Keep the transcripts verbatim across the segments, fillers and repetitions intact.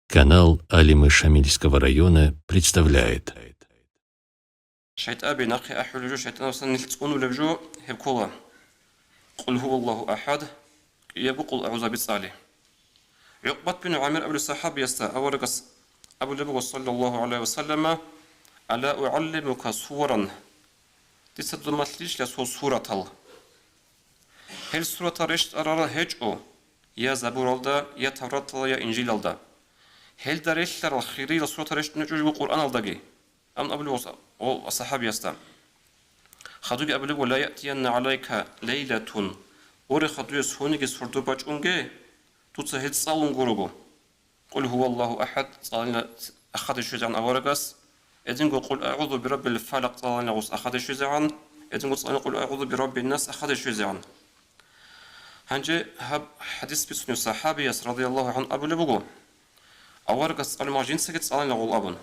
Канал Алимы Шамильского района представляет. ШайтӀаби нахъе ахӀулеб жо, шайтӀанасдасан нилъ цӀунулеб жо гьеб ккола. Къул гьуваллагьу ахӀад, кӀиябго къул агӀузаби цӀали. ГӀукъбат бин ГӀамир абулеб сахабиясда аварагас абулеб буго, саллаллагьу гӀалайгьи ва саллама: «Ала угӀаллимука суваран?» Дица дуда малъилищ цо суратал? Гьел суратал рещтӀарал гьечӀо я Забуралда, я Тавраталда, я Инжилалда. Гьелда релълъарал хириял суратал рещтӀунеб жо буго Къуръаналдаги. Амма абулеб буго сахабиясда. Хадубги абулеб буго: «Ла яътиянна гӀалайка лайлатун», гуреха дуе цониги сордо бачӀунге, дуца гьел цӀалун гурого. Къул гьуваллагьу ахӀад цӀаланила ахаде щвезегӀан аварагас, гьединго Къул агӀузу бираббил фалакъ цӀаланила гъус ахаде щвезегӀан, гьединго цӀаланила Къул агӀузу бираббин нас ахаде щвезегӀан. Гьанже гьаб хӀадис бицунев сахабияс, радияллагьу гӀангьу, абулеб буго, аварагас цӀалун мехалъ жинцаги цӀаланила гъул абун.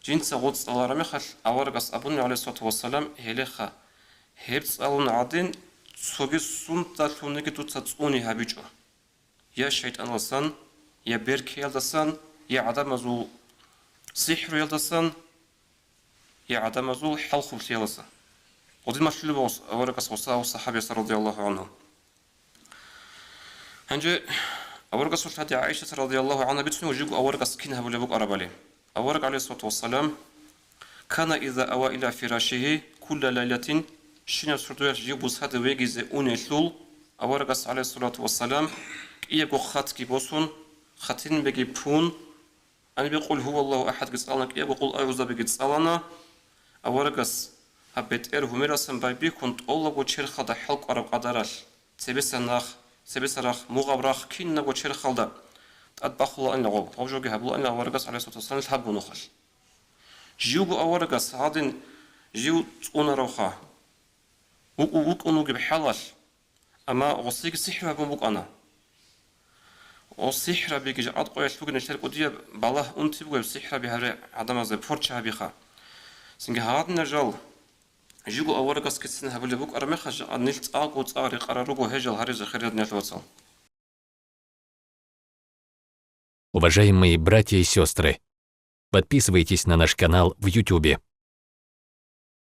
Жинца гъул цӀалараб мехалъ аварагас абуна, гӀалайгьиссалату вассалам, гьелеха, гьеб цӀалун гӀадин, цоги сундалъунги дуца цӀуни гьабичӀо. Я шайтӀаналдасан, я беркиялдасан, я гӀадамазул сихӀруялдасан, я гӀадамазул хӀалхублъиялдасан. Гъодин малъулеб аварагас гъоса сахабиясда, радияллагьу гӀангьу. Гьанже аварагасул лъади ГӀайшат, радияллагьу гӀангьа, бицунеб жибго аварагас кин гьабулеб букӀарабали. Авараг, гӀалайгьиссалату вассалам, кана иза ава иля фирашигьи кулла лайлатин, щинаб сордоялъ жив бусаде вегизе унелъул, аварагас, гӀалайгьиссалату вассалам, кӀиябго хатги босун, хатинбеги пун, гьанибе Къул гьуваллагьу ахӀадги цӀалана, кӀиябго Къул агӀузабиги цӀалана. Аварагас гьаб бетӀер гьумерасан байбихьун тӀолабго черхалда хӀалкӀвараб къадаралъ, цебеса нах, цебеса рахъ, мугъаб рахъ кинабго черхалда тӀад бахулаанила гъоб, гъоб жоги гьабулаанила аварагас, гӀалайгьиссалату вассалам, гьаб гунухъалъ. Живго аварагас гьадин жив цӀунаравха, вукӀу-, вукӀун вугеб хӀалалъ, амма гъосиги сихӀру гьабун букӀана. Гъос сихӀрабиги жакъа къоялъ бугин, нилъер кӀудияб балагь унти бугеб сихӀраби гьабе гӀадамазда, порча гьабиха. Цинги гьадинал жал, живго аварагасгицин гьабулеб букӀараб мехалъ, жакъа нилъ цӀакъго цӀакъ рекъарал руго гьел жал гьаризе, хириял диналъул вацал. Уважаемые братья и сестры, подписывайтесь на наш канал в Ютубе.